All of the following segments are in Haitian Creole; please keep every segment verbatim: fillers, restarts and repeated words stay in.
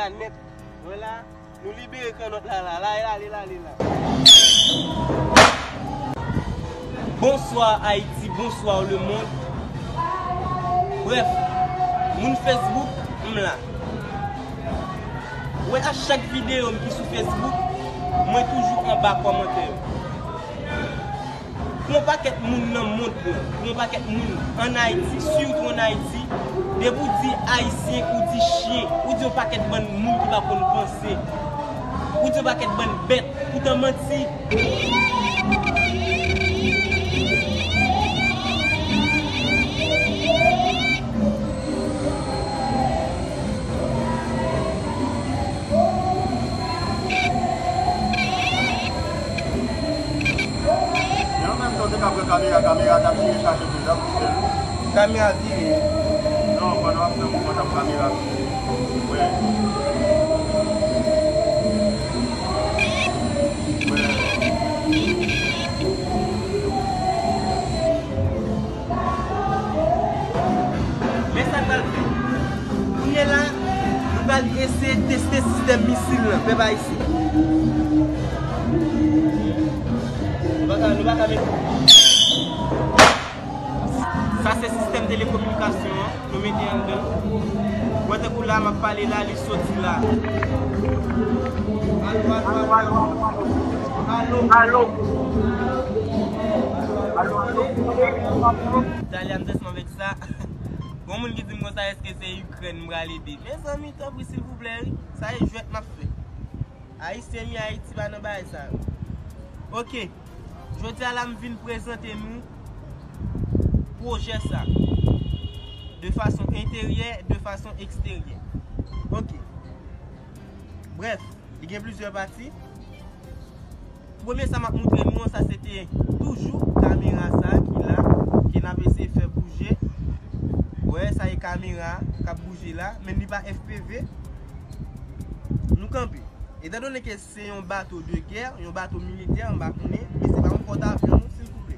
Nèt, wè la, nou libere kannòt la, la, la, l ale, l ale, l ale la. Bonsoir Haïti, bonsoir le monde. Bref, moun Facebook, m la. Wè, a chak videyo m ki sou Facebook, mwen toujou anba kòmantè yo. Pou yon pakèt moun nan mond lan, pou yon pakèt moun ann Ayiti, sitou ann Ayiti, depi w di Ayisyen, ou di chen, ou di yon pakèt bann moun ki pa konn panse, ou di yon pakèt bann bèt, poutan manti. Men an menm tan, w te ka pran kamera, kamera t ap vire chaje prizan pou fè l. Kamera vire. Non, pandan w ap fè mouvman, t ap kamera vire. Wè. Wè. Men sa n pral fè. Kounye la, nou pral eseye teste sistèm misil lan, pèp ayisyen. Nou pa ka, nou pa ka met. Sa se sistèm telekominikasyon an, nou mete anndan. Wè tankou la, m ap pale la, li soti la. Alo, alo, alo, alo. Alo. Alo, alo. Alo, alo. Talè a m t ansanm avèk sa. Gon moun ki di m konsa, èske se Ikrèn m pral ede? Mezanmi, tanpri, silvouplè, wi. Sa e jwèt m ap fè. Ayisyen, mi Ayiti pa nan bagay sa yo. Oke. Jodi a la, m vin prezante nou pwojè sa. De fason enteryè, de fason eksteryè. Oke. Brèf, li gen plizyè pati. Premye sa m ap moutre nou an, sa se te toujou kamera sa ki la, ke n ap eseye fè bouje. Wè, sa e kamera k ap bouje la, men li pa F P V. Nou kanpe. Etandone ke se yon bato de gè, yon bato militè, m pa konnen, men se pa yon pòtavyon non, silvouplè.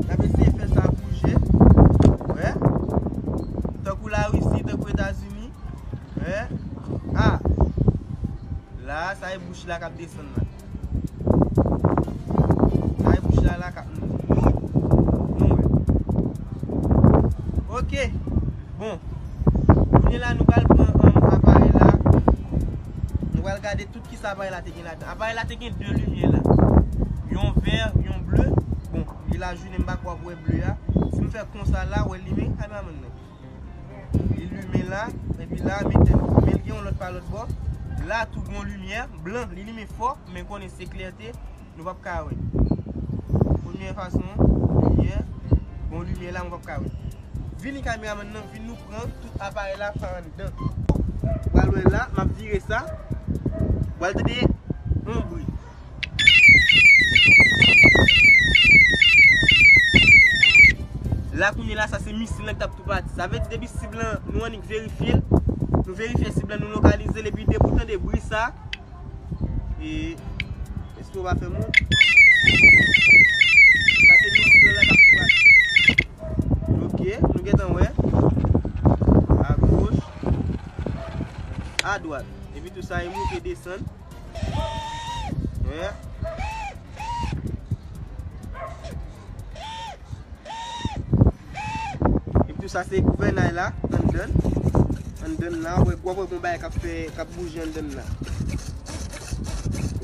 N ap eseye fè sa bouje. Wè. Tankou Larisi, tankou Etazini. Wè. A. La, sa e bouch la k ap desann la. Sa e bouch la, la k ap monte. Nou wè. Oke. Bon. Kounye la, nou pral pran, um, aparèy la. Nou pral gade tout kisa aparèy la te gen ladan. Aparèy la te gen de limyè la. Yon vè, yon ble. Bon, li lajounen, m pa kwè w ap wè ble a. Si m fè konsa la, w wè l limen, kameramann nan. Li limen la, epi la, mete l, men l gen yon lòt pa lòt bò. La tou gon limyè blan, li limen fò, men konnen se klète, nou p ap ka wè. Premyè fason, limyè, gon limyè la, nou p ap ka wè. Vini kameramann nan, vin nou pran tout aparèy la pa anndan. Pral wè la, m ap vire sa. Pral tande yon bri. La kounye la, sa se misil lan ki t ap tou pati. Sa vle di depi sib lan, nou annik verifye l. Nou verifye sib lan, nou lokalize l, epi depi w tande bri sa, e, èske w pa fè mou? Sa se misil lan la k ap tou pati. Ok, nou gentan wè. Agoch, adwat. Epi tou sa e moute desann. Wè. Epi tou sa se gouvènay la, anndan. Anndan la, w ap wè, w ap wè gon bagay k ap fè, k ap bouje anndan la.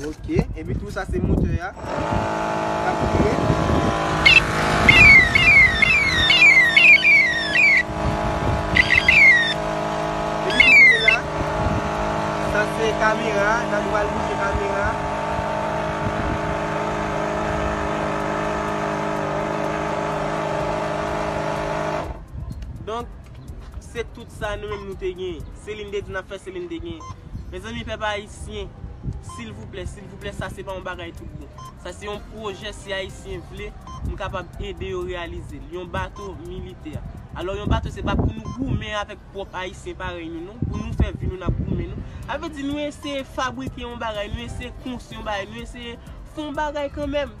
Ok, epi tou sa se motè a. K ap vire. Epi tou kounye la, sa se kamera, n ap pral bouje kamera. Donk, se tout sa nou menm nou te genyen. Selin te di n ap fè, Selin te genyen. Mezanmi, pèp ayisyen, silvouplè, silvouplè, sa se pa yon bagay tout bon. Sa se yon pwojè, si Ayisyen vle, m kapab ede yo reyalize l. Yon bato militè. Alò, yon bato, se pa pou nou goumen avèk pwòp Ayisyen parèy nou, non. Pou nou fè vi nou, n ap goumen, non. Sa vle di, nou eseye fabrike yon bagay, nou eseye konstwi yon bagay, nou eseye fè yon bagay kanmenm.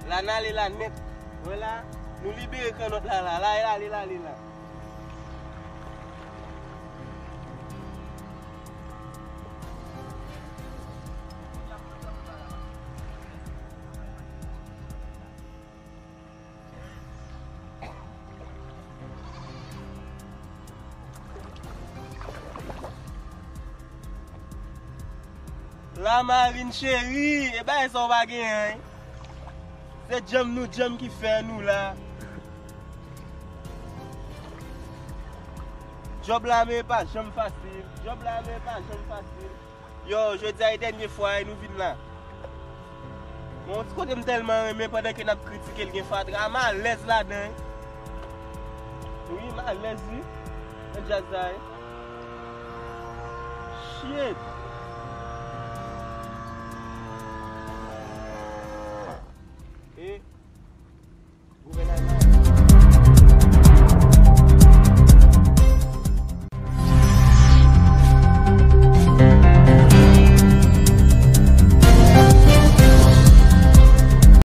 La n ale la nèt. Wè la, nou libere kannòt la la. La, l ale, l ale la. La Marine chérie, e bagay sa w pa genyen, wi. Se djanm nou djanm ki fè nou la. Djòb la men pa janm fasil. Djòb la men pa janm fasil. Yo, jodi a e dènye fwa e nou vin la. Bon, ti kote m tèlman renmen pandan ke n ap kritike l gen fatra, m alèz ladan. Wi, m alèz wi. Nan djaz la, wi. Shit.